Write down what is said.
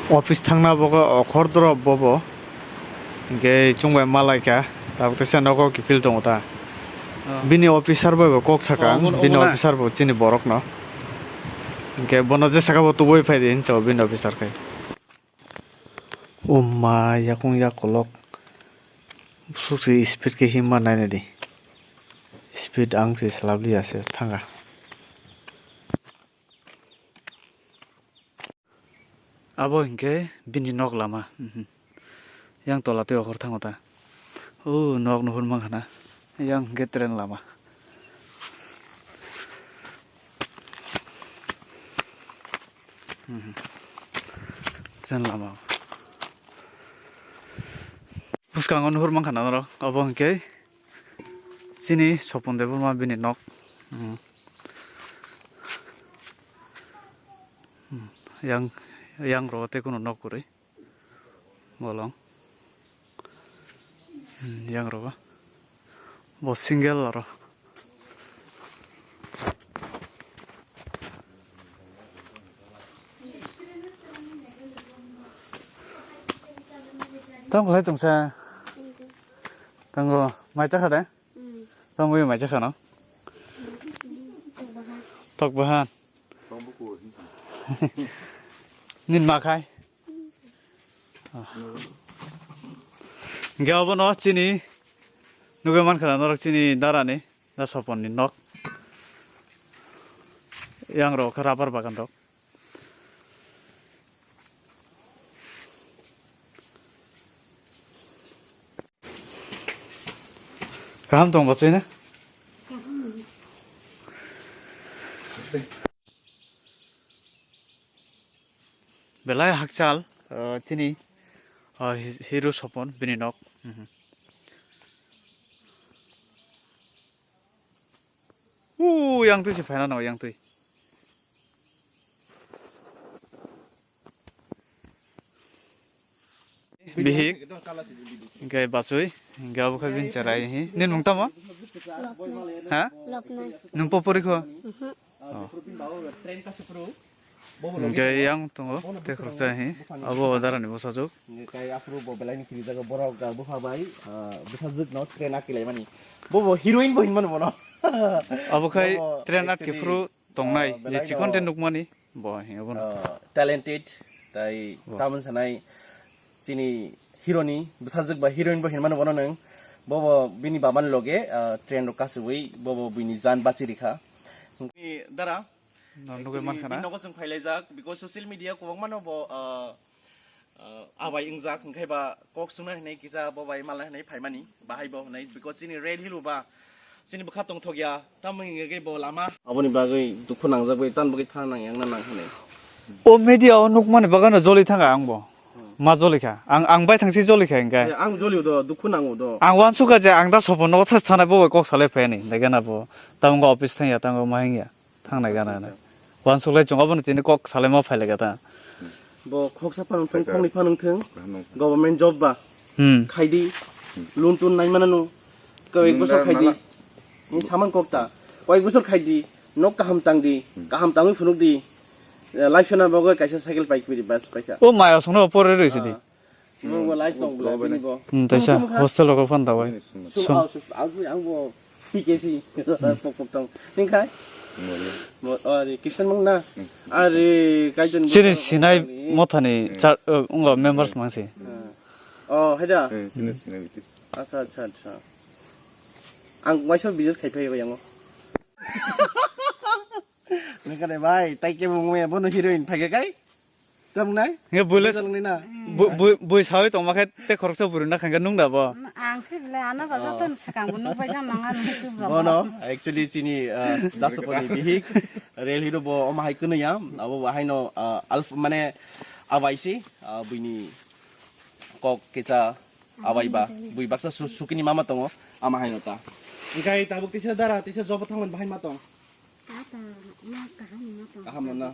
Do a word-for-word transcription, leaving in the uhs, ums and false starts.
Office thangna bogo okhor drop bobo. Hinkhe chwng bai malaikha. Tabuk teisa nogo kiphil tongo ta. Oh. Bini officer bai bo kok sakha. Oh, obo, bini obo na? Officer bo chini borok no. Hinkhe bono je saka bo tubui phai di hinwi sao bini officer khai. O ma, yakung yak kolok. Suk se speed khe himma naina di. Speed ang se slabli ase thanga. Abo hinkhe bini nok lama. Mhm. Yang tola tei okhor thango ta. O nok nuhur mankha na. Yang hinkhe train lama. Mhm. Train lama. Bwskango nuhur mankha na norok. Abo hinkhe chini Sopon Debbarma bini nok. Mhm. Hmm, yang, yang ro tei kuno nok kwrwi. Bolong. Hmm, yang ro ba. Bo single aro. Tamo khlai tongsa. Tango mai chakha de? Hmm. Tamo mai chakha no? Tok bahan. Tok bahan. Nin ma khai. Hingke obono chini nugui mankha norok chini darani da Soponni nok. Yang rok khe rubber bagan rok. Kaham tong bachai na? Belai hakchal, ah, chini, ah, hi-, hero Sopon bini nok. Mhm. Uu, yang twi se phaina nango, yang twi. Bihik, hingke bachwi, hingke abo khe bini cherai hi. Nini mung tamo? Ha? Loknai. Nung po porikho? Mhm. Oh. Hingke yang tongo, tei khoroksa hi. Abo darani bwsajwk. Hingke kai aphuru bo belai ni kirijago borok, ah, bupha bai, ah, bwsajwk no train akilaimani. Bo bo heroine bo hinmano bono. Abo khai bo train actually, atkiphuru tongnai, ah, je belai chikon no, tei nukmani, bo hi obono. Ah, talented, tai bo tamoni sanai chini hero ni bwsajwk ba heroine bo hinmano bono nwng. Bo bo bini baba ni loge, ah, train rok kasubui bo bo bini jan bachi rikha. Ni dara, no, nugui actually, mankha na? Bini nogo chwng phailaijak, because social media kwbangma no bo, ah, ah, abai wngjak, hwnkhe ba kok sungna hinwi kisa bo bai mala hinwi phaimani, bahai bo hinwi, because chini rail hill ba chini bwkha tongthok ya, tamo hingke bo lama. Aboni bagwi dukhu nangjagwi tan bagwi thang nang yang na nang hinwi. O media o nukmani bagano joli thanga ang bo. Hmm. Ma joli kha. Ang, ang bai thangsi joli kha hingke. Eh, ang joli do, dukhu nango do. Ang wansukha je ang da Sopon nogo thas thanai bo bai kok salai phai ni. Dege na bo. Tamo office thang ya, tamo ma hing ya. Thangnai gana na. Acha, acha. Uansuk lai chwng obono tini kok salai ma phai lai gata. Bo khoksa phano thung, acha, khoknwi phano thung. Kaham nung. Government job ba. Hmm. Khaidi. Hmm. Loan tun nai mananu. Kawek bosor khaidi. Nung da mala. Ni saman kok ta. Kawek bosor khaidi. Nok kaham tang di. Hmm. Kaham tangwi phunuk di. Eh, laisona bagwi kaisa cycle paikpiri bas paikha. O maya songno pore rwisi di. Ah. Bo bo light tong bla bini bo. Hmm, taisa hostel rok phan dawai. Sum, sum, ah, sum, ah, ang bo P K C. Pok pok tong. Ning khai? Mo, ari Christian mong na. Ari kaijon. Chini sinai mothani cha, uh, ungo members mangsi. Ah. Oh, haida. Eh, chini sinai bitis. Acha, acha, acha. Ang waisa business khai phai yango. Nang kare bai, tai ke mong me bono heroine phai kai? Tamo nai? Nge bui le. Bui, bui, bui sawi tongma khe te khoroksa buru na khangkhe nung da bo? Ang se bile ano ba joto ni swkang bo nukbai ja nang ano tu ba. Bono, actually chini, ah, da Soponni bihik, rail hero bo omo hai kunu ya, abo bo haino, ah, alf-, mane, abai si, ah, buini kok kisa abai ba, bui baksa su-, sukini mama tongo, ama haino ta. Engkai tabuk tisa dara, tisa jobo thangmani bahai ma tong? Tata, ma kaham ma tong. Kaham no na?